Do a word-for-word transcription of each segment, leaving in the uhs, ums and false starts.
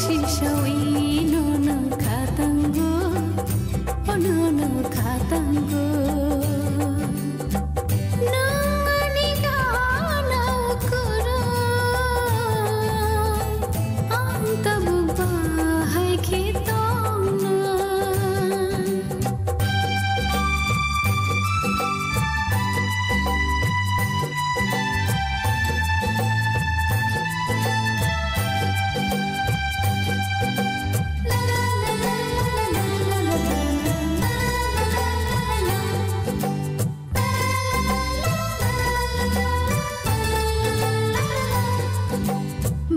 Tisawi nono khatango, oh nono khatango. Nang ani gana ukuro, ang tabuk bahai khe tongna.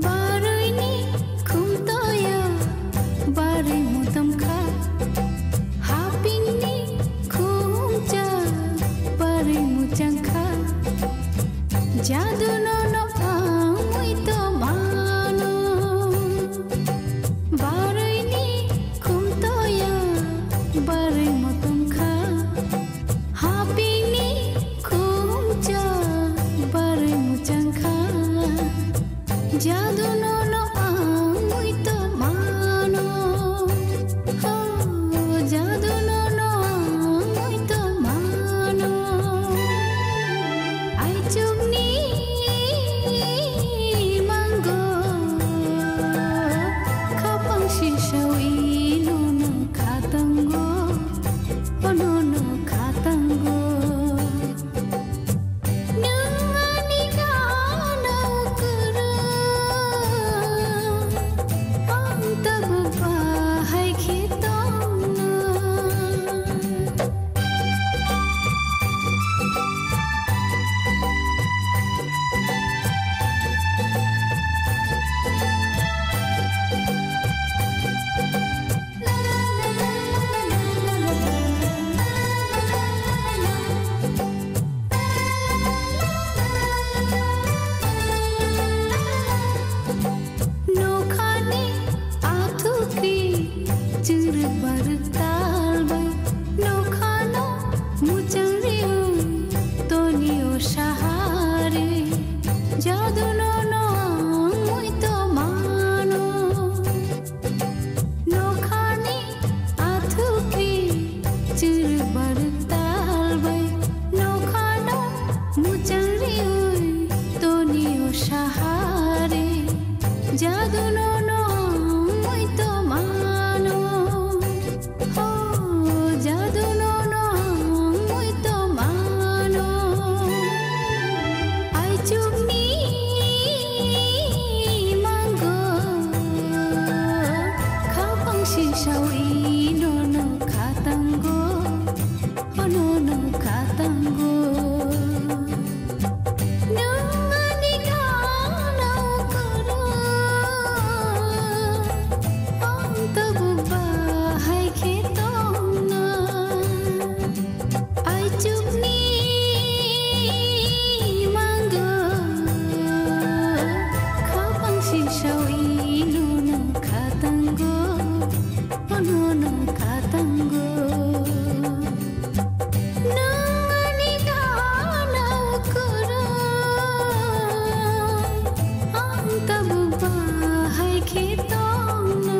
Barwi ni khum toya, barwi mutam kha. Haping ni khum cha, barwi muchang kha. Jadu no no ang mui to mano. Barwi ni khum toya, barwi mutam kha. Haping ni khum cha, barwi muchang kha. Jadu no no ang mui to mano. Oh, jadu no no ang mui to mano. Aichuk ni mango, khapang sisawi nono khatango, oh nono khatango. Nwng ani gana ukuro, ang tabuk bahai khe tongna. Nokhani athukri chwrwk barwk talbai, nokhano muchang riwi toni o sahari, jadu no no ang mui to mano. Nokhani athukri chwrwk barwk talbai, nokhano muchang riwi toni o sahari, jadu no no ang mui to mano. Oh, jadu no no ang mui to mano. Aichuk ni mango, khapang sisawi nono khatango, oh nono khatango. Nwng ani gana ukuro, ang tabuk bahai khe tongna. Aichuk ni mango, khapang sisawi nono khatango, oh nono khatango. Nwng ani gana ukuro, ang tabuk bahai khe tongna.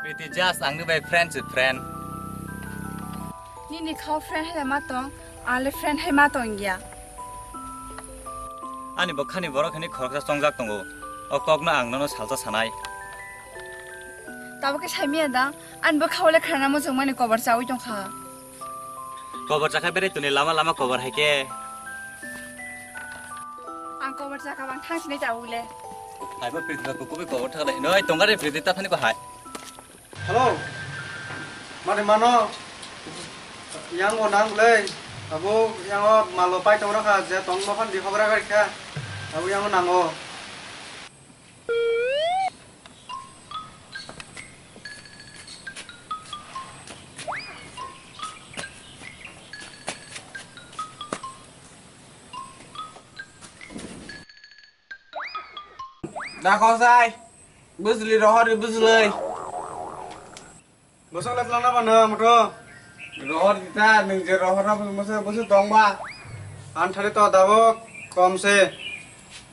Priti, just ang ni bai friend se friend. Nini khao friend hai ma tong, ale friend hai ma tong ya. Ani bo khani borok hini khoroksa chongjak tongo. O kokno ang nono salsa sanai. Abo khe saimiya dang, ani bwkhao le khrana muchungmani kobar chawi tongkha. Kobar chakha berai tuni lama lama kobar hai khe. Ang kobar chakha bang thang sinai chawi le. Hai bo Priti ba kukubi kobar thang lai. Noi tongare Priti ta thani ko hai. Hello. Mani mano. Yang o nang le. Abo yang o malo pai tong rakha je tong ma phan di hogra gari kha. Abo yang o nang o. Da khosai, bujli rohor ri bujlai. Bosong le tlana ba na moto. Rohor dita, nung je rohor na bujli masa bujli tong ba. An thari to dabo kom se.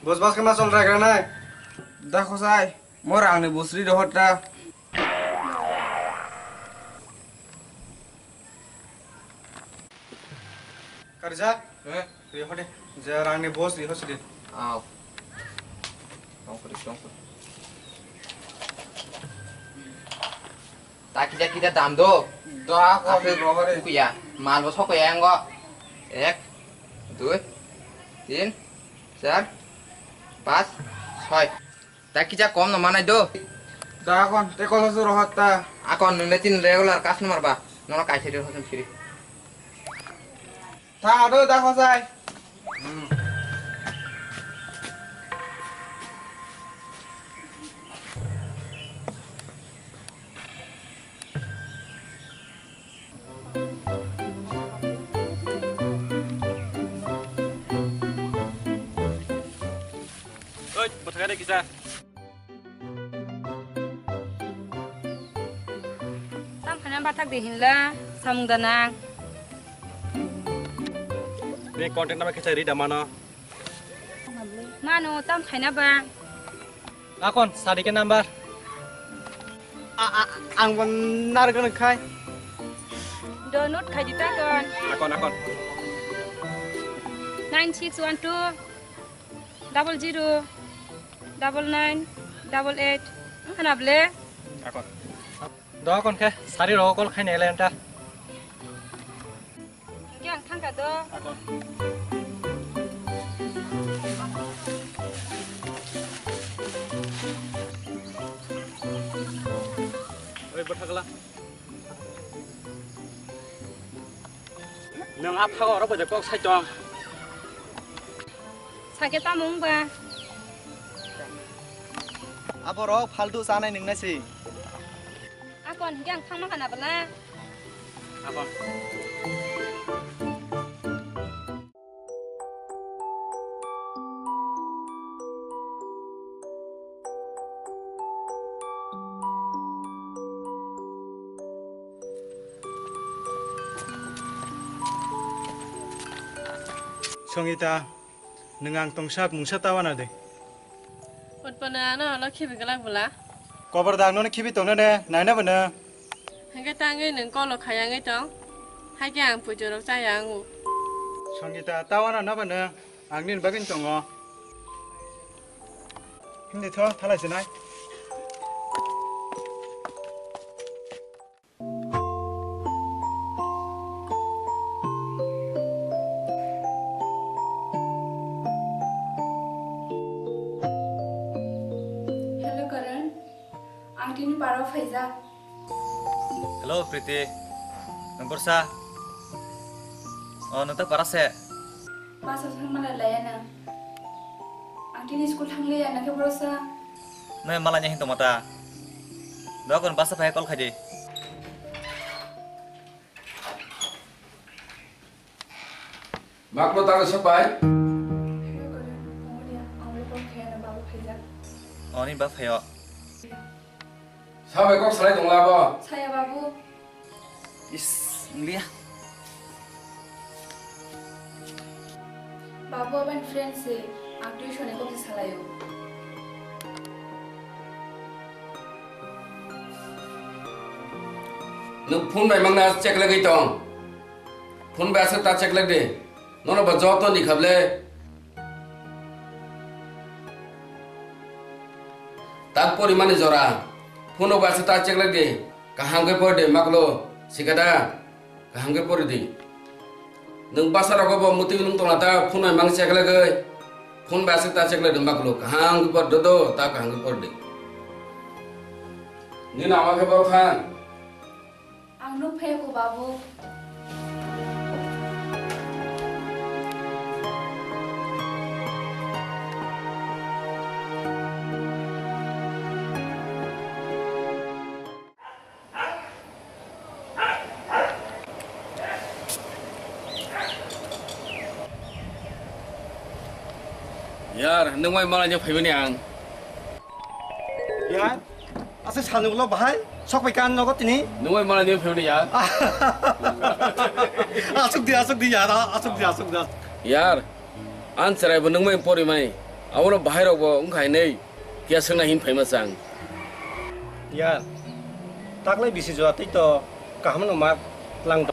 Bos bas ke ma chol rai gra nai. Da khosai, mor ang ni bosri rohor ta. Karja? Eh? Riho de. Je rangni boss riho sidi. Aw. Tongkri, tongkri. Ta kida kida dam do? Da ko Akhir rohore. Kuya. Mal bo sokoya ango. Ek, dui, tin, char, pas, soi. Ta kisa kom no manai do. Da akon, te kosa su rohot ta. Akon nung le tin regular customer ba. Nono kaisa ri hosen free. Tha do da khosai. Oi, bwthakare kisa. Tam khana bathak de hinla, samung danang. Ni contact number kisa ri da mano. Mano, tam khaina ba. Akon, sadi ke number. A, a, ang bo narwk nang khai. Do note khai di ta kon. Akon, akon. Nine six one two double zero double nine double eight. Ang khana ble. Akon. Do kon khe sari rok call khai ne le anta. Khe ang thangkha do. Oi, bwthakla. Nwng a phago oro bai kok sai tong. Sakhe tamo wng ba? Aborok faltu chanai nungna se. Akon hingke ang thangma khana bwla. Akon. Songita, nwng ang tongsak mungsa ta wana de. Utpana ano alo khibi glak bwla. Kobar da ang nono khibi tongna de, naina bwno. Hingke tangwi nwng kolo khayangwi tong. Haikhe ang puitu rok chaya angu. Songita, ta wana na bwno, ang nini bagwi tongo. Hindi tho, thalai sinai. Hello, Karan. Ang tini para phaijak. Hello, Priti. Nwng borsa? O, nwng ta para se? Bus o thangma lai laiya na. Ang tini school thangliya na khe borsa. Nai malanya hin tongma ta. Dokon bus o phai call khaidi. Makno tangwi sapai? Hello, Karan. Tongo dia. Ang report khaya na babu phaijak. Oni ba phayo. Sabai kok salai tongla bo? Saya, babu. Is, wnglia. Babu, abang friend se, ang tuition ni kok se salaio. Nwng phone bai mangna check lagwi tong. Phone bai aswk ta check lag di. Nono ba joto ni khable. Tak porimani jora. Phone bai aswk ta check lai di. Kaham khe por di, maklo. Sikada. Kaham khe por di. Nwng bwsa rogo bo mutwi nung tongla ta, phone bai mang check lai gwi. Phone bai aswk ta check lai di, maklo. Kaham khe por do do, ta kaham khe por di. Nini ama khe bor khan. Ang nuk phai ko babu. Yar, nwng bai malai no phaimani ang. Yar, aswk salni ulo bahai sok pai kan nogo tini. Nwng bai malai no phaimani yar. Aswk di, aswk di yar, aswk di, aswk di. Yar, ang cherai bo nwng bai pori mai. Abono bahai rok bo wngkha hinwi. Kya swngna hin phaima chang. Yar, taklai bisi jora tei to kaham no ma lang.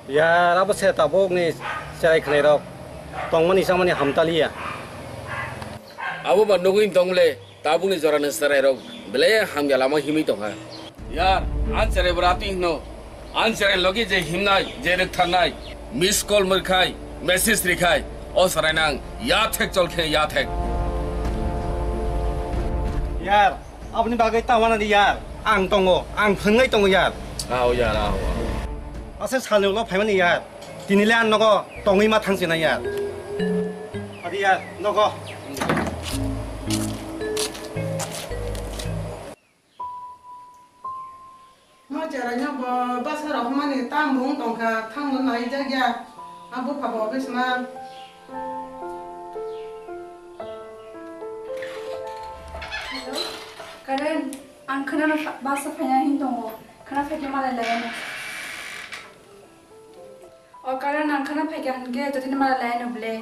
Yar, abo se tabuk ni cherai khwnai rok tongmani chamani hamtaliya. Abo ba nugwi tong le, tabuk ni jora ni cherai rok belai hamya lama himwi tongkha. Yar, ang cherai bwrati hino. Ang cherai logi je himnai, je rwktharnai, miss call mwrkhai, message rikhai, o cherai nang ya thek chol khe ya thek. Yar, aboni bagwi ta wana di yar. Ang tongo, ang phwngai tongo yar. Ao yar, ao, ao. Ase salni ulo phaimani yar. Tini le ang nogo tongwi ma thangsinai yar. Adi yar, nogo. Mo cherai no bo bwsa rok mani tam bung tongkha, thangno nai jak ya. Abo pha bo office ma. Hello, Karen, ang khwnano pha-, bwsa phaiya hin tongo. Khwna phaikhe malai lai ano. O Karen, ang khwna phaikha hinkhe jotoni malai lai ano ble.